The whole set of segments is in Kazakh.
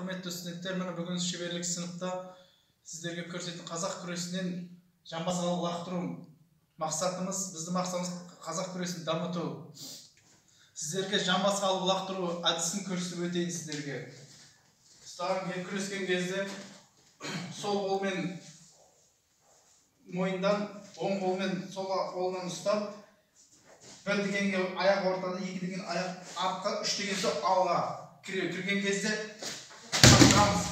Құрметті студенттер, міне бүгін шеберлік сыныпта сіздерге көрсететін қазақ күресінен жамбас алып лақтыру мақсатымыз, біздің мақсатымыз қазақ күресін дамыту. Сіздерге жамбас алып лақтыру әдісін көрсетіп өтейін сіздерге. Ұстаған күрескен кезде сол қолмен мойындан, оң қолмен сол қолынан ұстап, бір дегенге аяқ ортада, екі деген аяқ артқа, үш деген соң алға кірген кезде тартамыз.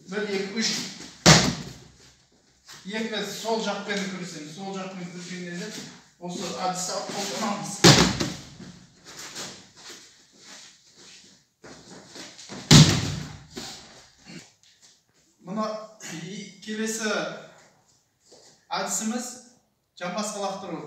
1, 2, 3. Екі сол жақпен күресеміз. Сол жақпен күрескен кезде осы әдісті қолданамыз. Мына келесі әдісіміз жамбасқа лақтыру.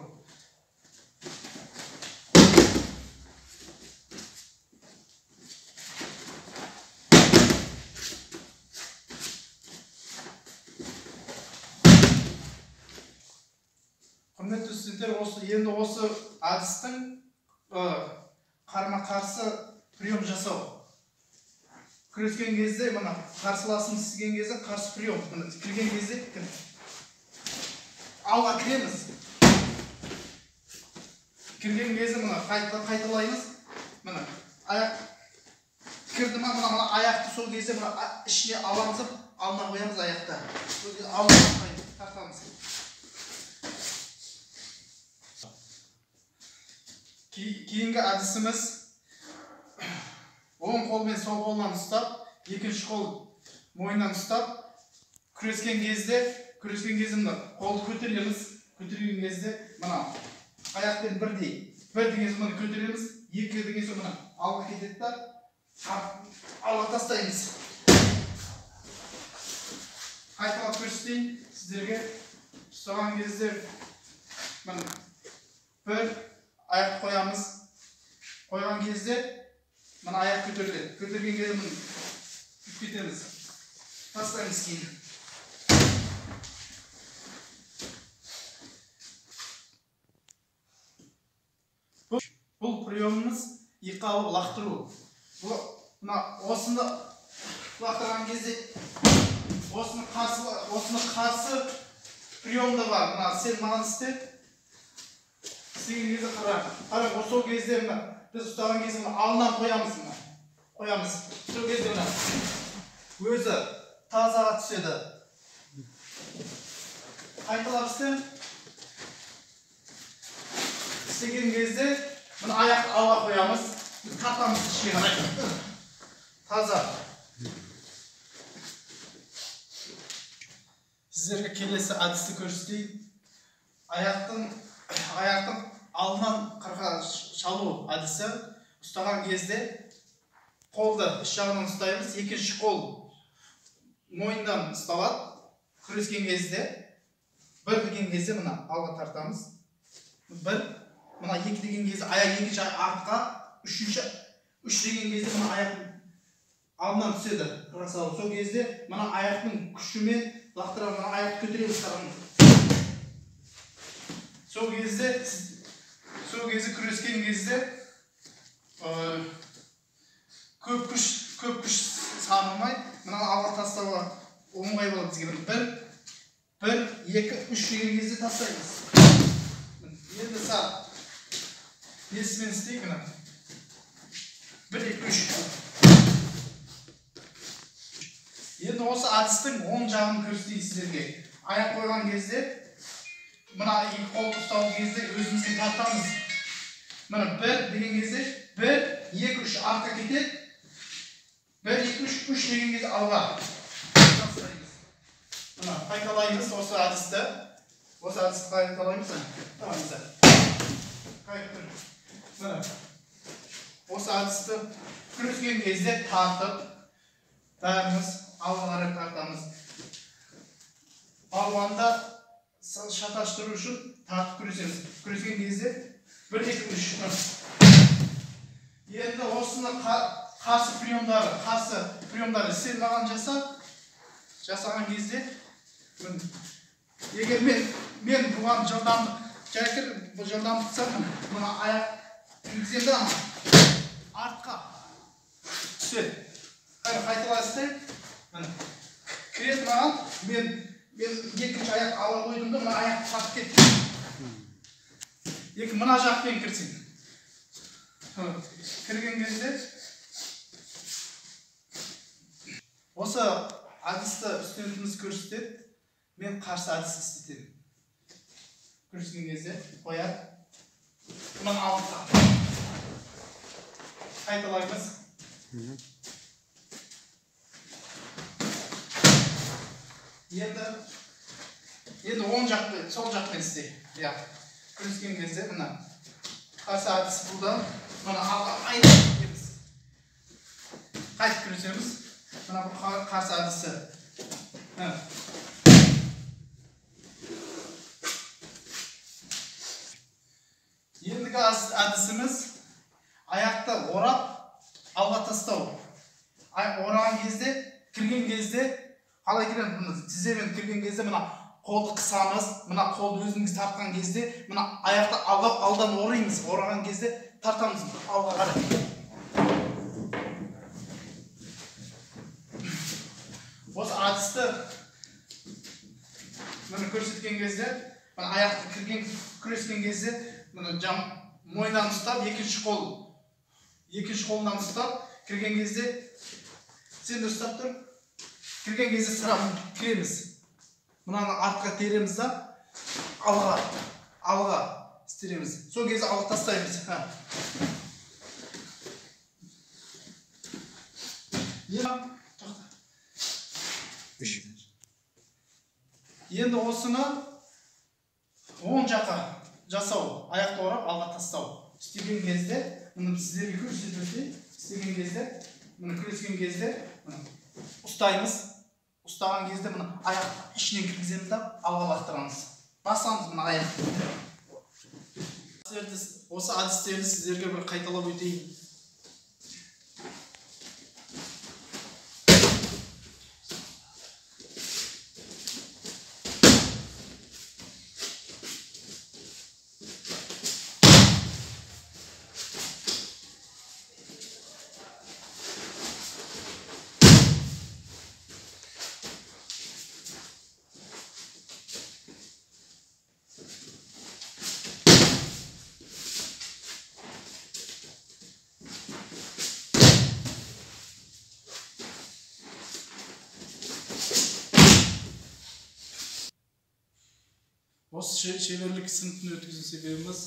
Құрметті студенттер, енді осы әдістің қарама-қарсы прием жасау. Күрескен кезде, мына қарсыласымыз істеген кезде қарсы прием, мына кірген кезде алға кіреміз. Кірген кезде мына қайталаймыз. Мына аяқ кірді ма, мына аяқты сол кезде мына ішіне аламыз, алдына қоямыз аяқты. Сол кезде алдына тартамыз. Кейінгі әдісіміз оң қолмен сол қолынан ұстап, екінші қол мойнынан ұстап, күрескен кезде мына қолды көтереміз. Көтерген кезде мына аяқпен бірдей. Бір деген соң мына көтереміз, екі деген соң мына алға кетеді да, алға тастаймыз. Қайталап көрсетейін сіздерге. Ұстаған кезде мына бір аяқ қоямыз. Қойған кезде мына аяқ көтеріледі. Көтерген кезде мына кетеміз. Тастаймыз кейін. Бұл приемымыз иыққа алып лақтыру. Бұл мына осыны лақтырған кезде осыны қарсы приемда бар. Мына сен маған істе. Істеген кезде қара, сол кезде мына біз ұстаған кезде мына алдынан қоямыз, мына қоямыз. Сол кезде мына өзі тазаға түседі. Қайталап істе. Істеген кезде мына аяқты алға қоямыз, тартамыз ішке қарай. Таза. Сіздерге келесі әдісті көрсетейін. Аяқтың алдынан қырқа шалу әдісі. Ұстаған кезде қолды іш жағынан ұстаймыз, екінші қол мойындан ұсталады. Күрескен кезде бір деген кезде мына алға тартамыз. Бір, мына екі деген кезде аяқ екінші аяқ артқа, үшінші, үш деген кезде мына аяқ алдынан түседі. Қырқа салу. Сол кезде мына аяқтың күшімен лақтыра мына аяқты көтереміз қараңыз. Сол кезде күрескен кезде көп күш санамай мынаны алға тастауға оңай болады бізге. Бір, екі, үш деген кезде тастаймыз. Енді несімен істейік мына? 1, 2, 3. Енді осы әдістің оң жағын көрсетейін сіздерге. Аяқ қойған кезде мына екі қолды ұстау кезде өзімізге тартамыз. Мына бір деген кезде 1, 2, 3 артқа кетеді. 1, 2, 3, 3 деген кезде алға тастаймыз. Мына қайталаймыз осы әдісті. Осы әдісті қайталаймыз. Мына осы әдісті күрескен кезде тартып, бәріміз алға қарай тартамыз. Балуанды шатастыру үшін тартып күресеміз. Күрескен кезде 1, 2, 3. Енді осыны қарсы приемдары сен маған жаса. Жасаған кезде егер мен бұған жылдамдық жылдамдық мына аяқ кіргіземін де артқа Түседі. Қайталай істейік. Міне. Кіреді маған, мен екінші аяқ ала қойдым да, мына аяқты тартып кеттім. Екі мына жақпен кірсең. Кірген кезде осы әдісті студентіміз көрсетеді, мен қарсы әдіс істетемін. Көрсеткен кезде қояды. Мына алып қайталаймыз. Енді оң жақпен, сол жақпен істей. Иә. Күрескен кезде мына қарсы әдіс бұл да мына алға айналып кетеміз. Қайтып күресеміз. Мына бұл қарсы әдісі. Ендігі әдісіміз аяқты орап алға тастау. Ораған кезде, кірген кезде қалай кіреміз? Тіземен кірген кезде мына қолды қысамыз, мына қолды өзіміз тартқан кезде мына аяқты алға алдан ораймыз. Ораған кезде тартамыз алға қарай. Осы әдісті міне көрсеткен кезде, мына аяқты кірген күрескен кезде мына мойнынан ұстап, екінші қолынан ұстап кірген кезде сен де ұстап тұр. Кірген кезде сыра кіреміз. Мынаны артқа тереміз да, алға істереміз. Сол кезде алға тастаймыз. Енді осыны оң жаққа жасау, аяқты орап алға тастау. Істеген кезде, міне сіздерге көрсетіп өтейін. Істеген кезде, міне күрескен кезде, міне ұстаймыз. Ұстаған кезде мына аяқты ішінен кіргіземіз да алға лақтырамыз. Басамыз мына аяқты. Осы әдістерді сіздерге бір қайталап өтейін. Осы шеберлік сыныптың өткізу себебіміз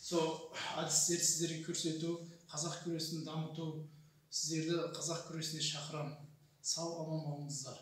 сол әдістерді сіздерге көрсету, қазақ күресін дамыту. Сіздерді қазақ күресіне шақырамын. Сау аман болыңыздар.